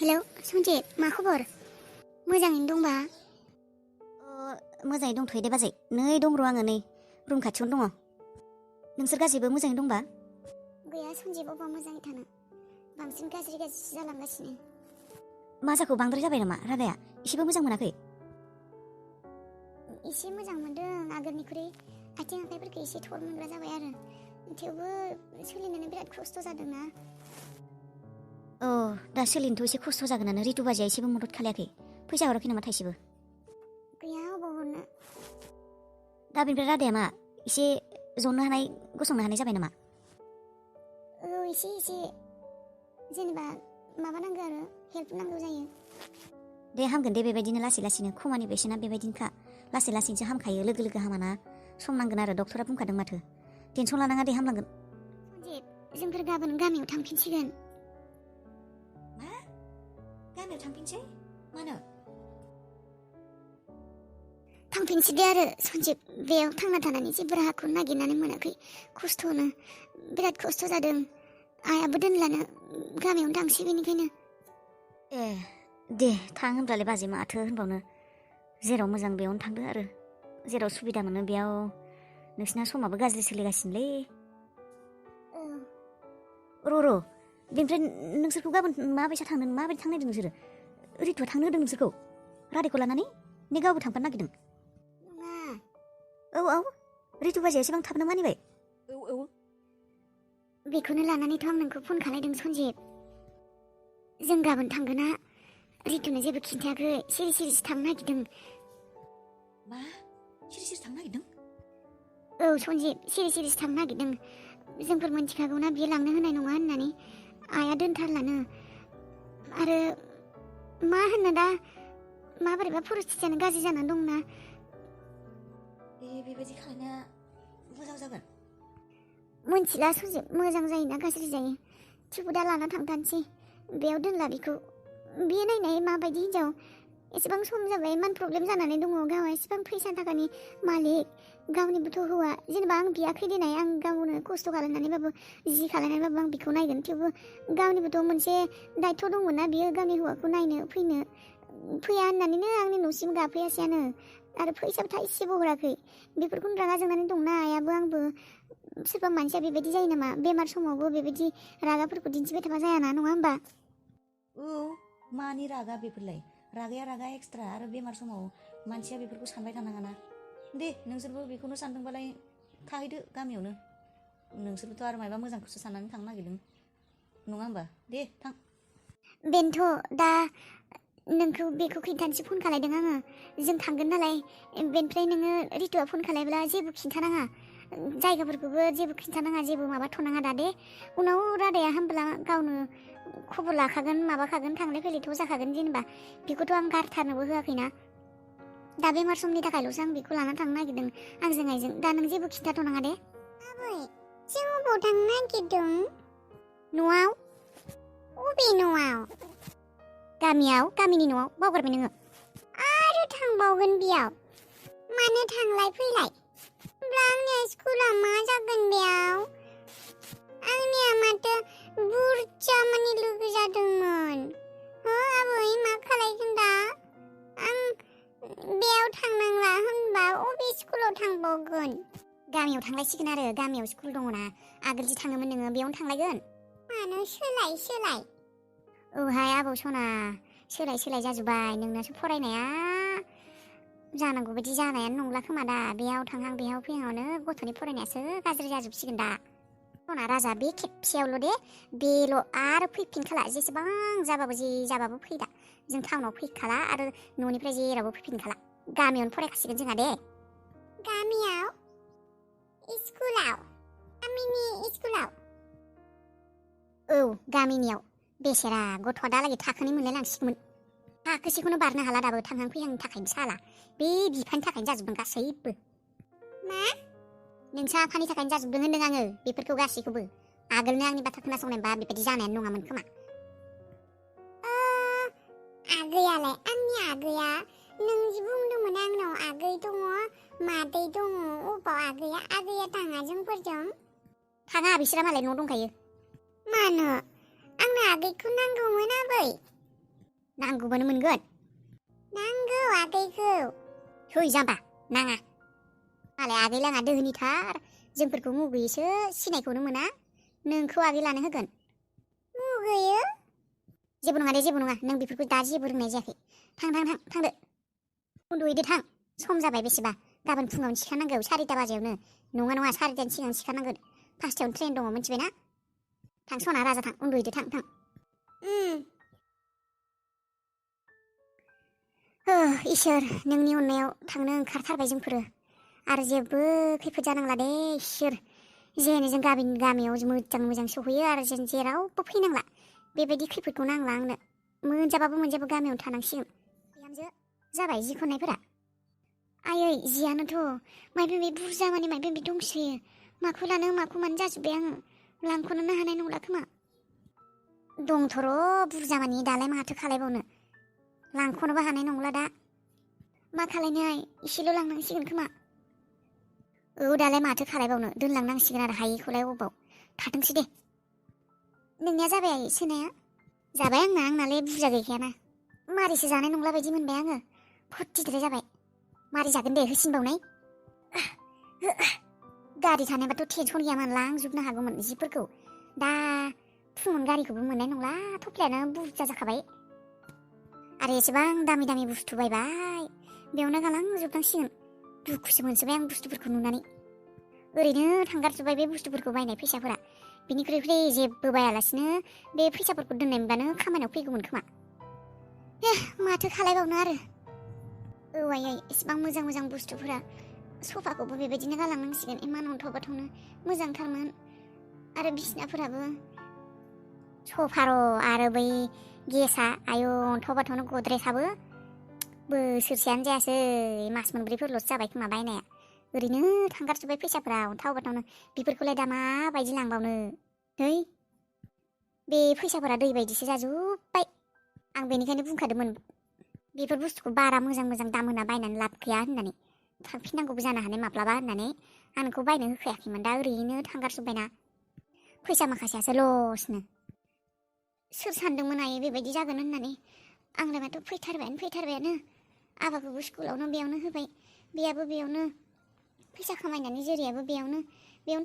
Hello Sanjit, मा खबर? मोजाङैनो दंबा? मोजाङै दंथ'यो दे बाजै। नै दं र' आङो नै रुम खाथियावनो दङ। नोंसोर गासैबो मोजाङै दंबा? गैया सन्जित, अबाव मोजाङै थानो। बांसिन गाज्रिसो जालांगासिनो। मा जाखो, बांद्राय जाबाय नामा रादाया? एसेबो मोजां मोनाखै? एसे मोजां मोनदों आगोलनिख्रुइ। आथिं आखाइफोरखौ एसे थर मोनग्रा जाबाय आरो। थेवबो सोलिनानै बिराद खस्थ' जादोंना। दा सोलिनोथ' एसे खस्थ' जागोनानो। रितु बाजैया एसेबो मदद खालायाखै? फैसा हराखै नामा थाइसेबो? गैया, अबाव हरनो। दा बेनिफ्राय रादाया मा? एसे जनो हानाय गसंनो हानाय जाबाय नामा? एसे जेनेबा माबा नांगौ आरो हेल्प नांगौ जायो। दे हामगोन दे, बेबायदिनो लासै लासैनो। खमानि बेसेना बेबायदिनोखा, लासै लासैसो हामखायो। लोगो लोगो हामाना, सम नांगोन आरो। डक्टरा बुंखादों माथो। टेनसन लानाङा दे, हामलांगोन। सन्जित, जोंफोर गाबोन गामियाव थांफिनसिगोन। मा? गामियाव थांफिनसै? मानो? थांफिनसै आरो सन्जित। बेयाव थांना थानानै जेबो राहाखौ नागिरनानै मोनाखै। खस्थ'नो बिराद खस्थ' जादों। आइयाबो दोनलानो गामियावनो थांसै बेनिखायनो। ए दे थां होनब्लालाय बाजै, माथो होनबावनो। जेराव मोजां बेयावनो थांदो आरो। जेराव सुबिदा मोनो बेयाव। नोंसिना समाबो गाज्रि सोलिगासिनोलै। र' बेनिफ्राय नोंसोरखौ गाबोन माबायसा थांनो, माबायदि थांनो नागिरदों नोंसोरो? रितुआ थांनो होदों नोंसोरखौ रादायखौ लानानै? ने गावबो थांफानो नागिरदों? नङा। औ रितु बाजैया एसेबां थाबनो मानिबाय? औ बेखौनो लानानैथ' आं नोंखौ फन खालायदों सन्जित। जों गाबोन थांगोना रितुनो जेबो खिन्थायाखै। सिरि सिरिसो थांनो नागिरदों। मा? सिरि सिरि थांनो नागिरदों? औ सन्जित, सिरि सिरिसो थांनो नागिरदों। जोंफोर मिन्थिखागौना बियो लांनो होनाय नङा होननानै। आइया दोनथारलानो। आरो मा होननो दा, माबोरैबा परिस्थितियानो गाज्रि जानानै दंना। बेबायदि खालायनाया मोजां जागोन? मोनथिला सन्जित, मोजां जायोना गाज्रि जायो। थेवबो दा लाना थांथारनोसै। बेयाव दोनला बेखौ। बियो नायनाय माबायदि हिन्जाव। एसेबां सम जाबाय, मान प्रब्लेम जानानै दङ। गावहा एसेबां फैसा थाखानि मालिक, गावनिबोथ' हौवा। जेनेबा आं बियाखै देनाय, आं गावनो खस्थ' खालामनानैबाबो, जि खालामनानैबाबो आं बिखौ नायगोन। थेवबो गावनिबोथ' मोनसे दायथ' दंमोन ना। बियो गावनि हौवाखौ नायनो फैनो। फैया होननानैनो आंनि न'सिम गाफैयासैयानो। आरो फैसाबो थाइसेबो हराखै। बेफोरखौनो रागा जोंनानै दंना आइयाबो आंबो। सोरबा मानसिया बेबायदि जायो नामा? बेमार समावबो बेबायदि रागाफोरखौ दिन्थिबाय थाबा जायाना, नङा होमबा? औ, मानि रागा बेफोरलाय? रागाया रागा एक्सट्रा, आरो बेमार समाव मानसिया बेफोरखौ सानबाय थानाङाना। दे नोंसोरबो बेखौनो सानदोंबालाय थाहैदो गामियावनो। नोंसोरबोथ' आरो मायबा मोजांखौसो साननानै थांनो नागिरदों, नङा होमबा? दे थां। बेनोथ' दा नोंखौ बेखौ खिन्थानोसो फन खालायदों आङो। जों थांगोन नालाय। बेनिफ्राय नोङो रितुआ फन खालायब्ला जेबो खिन्थानाङा। जायगाफोरखौबो जेबो खिन्थानाङा, जेबो माबाथ'नाङा दा दे। उनाव रादाया हामब्ला गावनो खबर लाखागोन, माबाखागोन, थांलाय फैलायथ' जाखागोन। जेनेबा बेखौथ' आं गारथारनोबो होआखैना। दा बेमार समनि थाखायल'सो आं बेखौ लाना थांनो नागिरदों आंजों आइजों। दा नों जेबो खिन्थाथ'नाङा दे। आबै, जों अबाव थांनो नागिरदों? न'आव। अबे न'आव? गामियाव, गामिनि न'आव। बावगारबाय नोङो? आरो थांबावगोन बेयाव? मानो थांलाय फैलाय? होमब्ला आंनिया स्कुला मा जागोन बेयाव? आंनिया माथो बुरजा मानि लोगो जादोंमोन। हो आबै, मा खालायगोन दा? आं बेयाव थांनांला होनबा अबे स्कुलाव थांबावगोन? गामियाव थांलायसिगोन आरो। गामियाव स्कुल दङना। आगोल जि थाङोमोन नोङो, बेयावनो थांलायगोन। मानो सोलाय? औहाय आबौ सना, सोलाय जाजोब्बाय। नोंनासो फरायनाया जानांगौ बायदि जानायानो नंला खोमा दा। बेयाव थांहां बेयाव फैहांआवनो गथ'नि फरायनायासो गाज्रि जाजोबसिगोन दा। सना राजा, बे खेबसेयावल' दे। बेल' आरो फैफिनखाला। जेसेबां जाबाबो, जे जाबाबो फै दा। जों टाउनाव फैखाला आरो न'निफ्राय जेरावबो फैफिनखाला। गामियावनो फरायखासिगोन जोंहा दे। गामियाव? स्कुलाव? गामिनि स्कुलाव? औ, गामिनियाव। बेसेरा गथ'आ दालागै थाखोनै मोनलाय लांसिगौमोन। थाखोसेखौनो बारनो हाला दाबो। थांहां फैहांनि थाखायनो साला। बे बिफानि थाखायनो जाजोबदों गासैबो। मा? नोंसा आफानि थाखायनो जाजोबदों होनदों आङो बेफोरखौ गासैखौबो। आगोलनो आंनि बाथ्रा खोनासंनायबा बेबायदि जानायानो नङामोन खोमा। आगैयालाय? आंनि आगैया? नों जि बुंदोंमोन आंनाव आगै दङ, मादै दङ। अबाव आगैया? आगैया थाङा जोंफोरजों? थाङा, बिसोरा मालाय न'आव दंखायो। मानो? आंनो आगैखौ नांगौमोन आबै। नांगौबानो मोनगोन। नांगौ आगैखौ। थै जाम्बा नाङा। मालाय आगै लाङा दोहोनिथार जोंफोरखौ मुगैयोसो सिनायखौनो मोना। नोंखौ आगै लानो होगोन। मुगैयो? जेबो नङा दे जेबो नङा नों बेफोरखौ दा जेबो रोंनाय जायाखै। थांदो। उन्दुहैदो थां। सम जाबाय बेसेबा गाबोन फुङावनो सिखारनांगौ 4टा बाजियावनो। नङा 4टानि सिगां सिखारनांगोन। 5टायावनो ट्रेन दङ मिथिबायना? थां सना राजा थां उन्दुहैदो थां। इसोर नोंनि अननायाव थांनो ओंखारथारबाय जोंफोरो। आरो जेबो खैफोद जानांला दे इसोर। जेने जों गामियाव मोजां सहैयो आरो जों जेरावबो फैनांला। बेबायदि खैफोदखौ नांला आंनो। मोनजाबाबो थानांसिगोन। बिहामजो जाबाय जि खन्नायफोरा? आयै जियानोथ' माइबा बुरजा माने माइबा दंसोयो। माखौ लानो माखौ मानो जाजोब्बाय आङो। लांख'नोनो हानाय नंला खोमा। दंथ'र' बुरजा मानि दालाय माथो खालायबावनो। लांख'नोबो हानाय नंला दा। मा खालायनोहाय एसेल' लांनांसिगोन खोमा। औ दालाय माथो खालायबावनो दोनलांनांसिगोन आरो हायैखौलाय अबाव। थाथोंसै दे। नोंनिया जाबाय सोनाया? जाबाय आंनालाय बुरजा गैखायाना। मारैसो जानाय नंला बायदि मोनबाय आङो। फुरथिद्राय जाबाय। मारै जागोन दे होसिनबावनाय। गारि थानायबाथ' टेनसन गैयामोन लांजोबनो हागौमोन जिफोरखौ। दा फुङावनो गारिखौबो मोननाय नंला थफ्लायानो बुरजा जाखाबाय। आरो एसेबां दामि बुस्थु बायबाय बेयावनो गालांजोबनांसिगोन। दुखुसो मोनजोबबाय आं बुस्थुफोरखौ नुनानै। ओरैनो थांगारजोब्बाय बे बुस्थुफोरखौ बायनाय फैसाफोरा। बिनिख्रुइ जेबो बायालासिनो बे फैसाफोरखौ दोननाय मोनबानो खामानियाव फैगौमोन खोमा। माथो खालायबावनो आरो। औ आयै एसेबां मोजां बुस्थुफोरा। सफाखौबो बेबायदिनो गालांनांसिगोन। इमान अन्थाव बाथावनो मोजांथारमोन। आरो बिसिनाफोराबो सफार' आरो बै गेसआ आयौ अन्थाव बाथावनो गद्रेसाबो बोसोरसेयानो जायासै मास मोनब्रैफोरल'सो जाबाय खोमा बायनाया। ओरैनो थांगारजोब्बाय फैसाफोरा अन्थाव बाथावनो। बेफोरखौलाय दा माबायदि लांबावनो। है बे फैसाफोरा दै बायदिसो जाजोब्बाय। आं बेनिखायनो बुंखादोंमोन बेफोर बुस्थुखौ बारा मोजां दाम होना बायनानै लाब गैया होननानै। थांफिननांगौबो जानो हानाय माब्लाबा होननानै आं नोंखौ बायनो होखायाखैमोन। दा ओरैनो थांगारजोब्बायना फैसा माखासेयासो लसनो। सोर सानदोंमोन आयै बेबायदि जागोन होननानै। आंलाय माथो फैथारबायानो। आबाखौबो स्कुलावनो बेयावनो होबाय। बेयाबो बेयावनो फैसा खामायनानै जेरैयाबो बेयावनो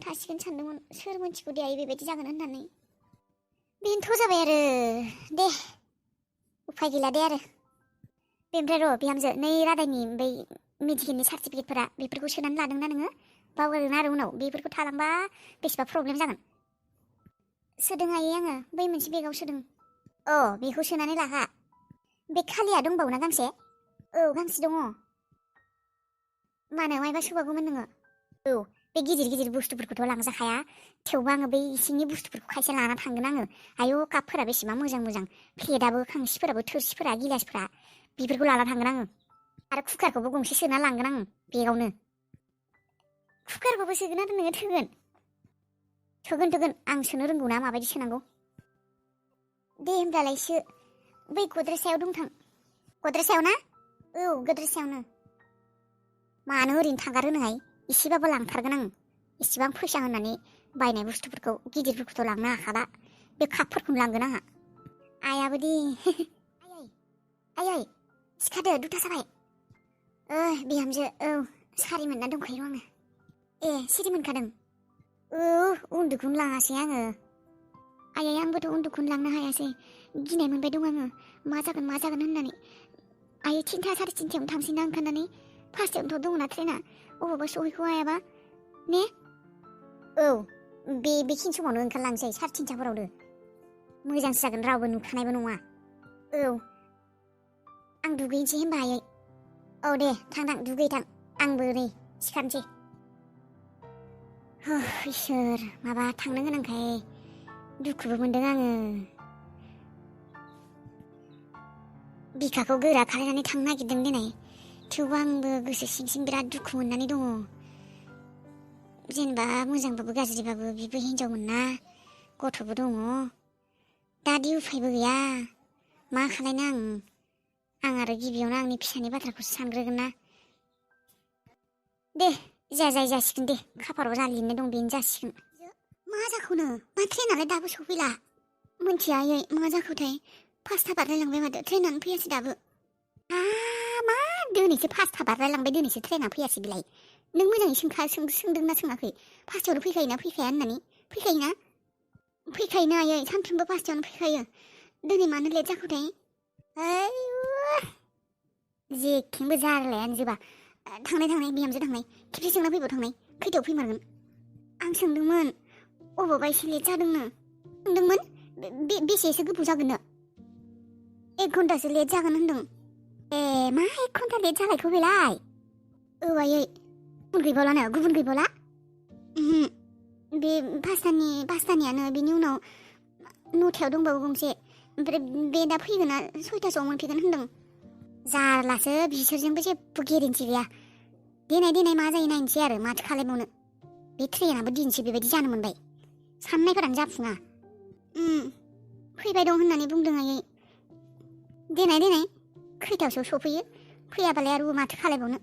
थासिगोन सानदोंमोन। सोर मोनथिगौ दे आयै बेबायदि जागोन होननानै। बेनोथ' जाबाय आरो दे उफाय गैला दे आरो। बेनिफ्राय र' बिहामजो नै रादायनि बै मेडिकेलनि सार्टिफिकेटफोरा बेफोरखौ सोनानै लादोंना नोङो? बावगारगोन आरो उनाव बेफोरखौ थालांबा बेसेबा प्रब्लेम जागोन। सोदों आयै आङो बै मोनसे बेगाव सोदों। बेखौ सोनानै लाखा। बे खालिया दंबावोना गांसे? औ गांसे दङ। मानो मायबा सोबावगौमोन नोङो? औ बे गिदिर बुस्थुफोरखौथ' लांजाखाया। थेवबो आङो बै सिंनि बुस्थुफोरखौ खायसे लाना थांगोन आङो। आयौ कापफोरा बेसेबां मोजां। प्लेटाबो खांसिफोराबो थोरसिफोरा गिलासफोरा बेफोरखौ लाना थांगोन आङो। आरो कुकारखौबो गंसे सोना लांगोन आङो बेगावनो। कुकारखौबो सोगोन आरो नोङो थोगोन आं सोनो रोंगौ ना माबायदि सोनांगौ। दे होमब्लालाय सो। बै गद्रेसायाव दंथां। गद्रेसायाव ना? औ गद्रेसायावनो। मानो ओरैनो थांगारहोनोहाय एसेबाबो लांथारगोन आं। इसेबां फैसा होनानै बायनाय बुस्थुफोरखौ गिदिरफोरखौथ' लांनो हाखाला। बे कापफोरखौनो लांगोन आंहा। आइयाबो दे आयै सिखारदो 2टा जाबाय। बिहामजो औ सारि मोनना दंखायो आङो। ए सिरि मोनखादों? उन्दुखौनो लाङासै आङो। आयै आंबोथ' उन्दुखौनो लांनो हायासै। गिनाय मोनबाय दं आङो मा जागोन होननानै। आयै 3टा 3:30 थांसैना ओंखारनानै 5टायावनोथ' दङना ट्रेना। अबावबा सहैख' हायाबा ने? औ बेखिनि समावनो ओंखारलांसै 3:30फोरावनो। मोजांसो जागोन रावबो नुखानायबो नङा। औ आं दुगैनोसै होनबा आयै। औ दे थां दुगैथां। आंबो नै सिखारनोसै। इसोर माबा थांनो गोनांखाय दुखुबो मोनदों आङो। बिखाखौ गोरा खालायनानै थांनो नागिरदों दिनै। थेवबो आंबो गोसो सिं बिराद दुखु मोननानै दङ। जेनेबा मोजांबाबो गाज्रिबाबो बिबो हिनजावमोन ना गथ'बो दङ। दादि उफायबो गैया मा खालायनो आं आरो गिबियावनो आंनि फिसानि बाथ्राखौसो सानग्रोगोन ना। दे जाय जासिगोन दे खाफाराव जा लिरनाय दं बेनो जासिगोन। मा जाखौनो मा ट्रेनालाय दाबो सफैला? मोनथिया आयै मा जाखोथाय पासथा बारलायलांबाय माथो ट्रेनानो फैयासै दाबो मा दिनैसो पासथा बारलायलांबाय दिनैसो ट्रेना फैयासै बेलाय नों मोजाङै सोंदोंना सोङाखै पासथायावनो फैखायोना फैखाया होननानै फैखायोना फैखायोना आयै सानफ्रोमबो पासथायावनो फैखायो दिनै मानो लेट जाखोथाय जेथिंबो जारलायानो जोबा थांनाय बिहामजो थांनाय खेबसे सोंना फैबाव थांनाय खैथायाव फैमारगोन आं सोंदोंमोन अबावबा एसे लेट जादोंनो सोंदोंमोन बेसेसो गोबाव जागोननो 1 घन्टासो लेट जागोन होनदों मा 1 घन्टा लेट जालायखो बेलाय आयै गुबुन गैबावला बे पासथानियानो बिनि उनाव 9थायाव दंबावो गंसे ओमफ्राय बे दा फैगोना 6थासोआव मोनफैगोन होनदों जारलासो बिसोरजोंबो जेबो गेरेन्टि गैया देनाय मा जायो नायनोसै आरो माथो खालायबावनो बे ट्रेनाबो दिनैसो बेबायदि जानो मोनबाय साननायफोरानो जाफुङा फैबाय दं होननानै बुंदों आयै देनाय खैथासोआव सफैयो फैयाबालाय आरो माथो खालायबावनो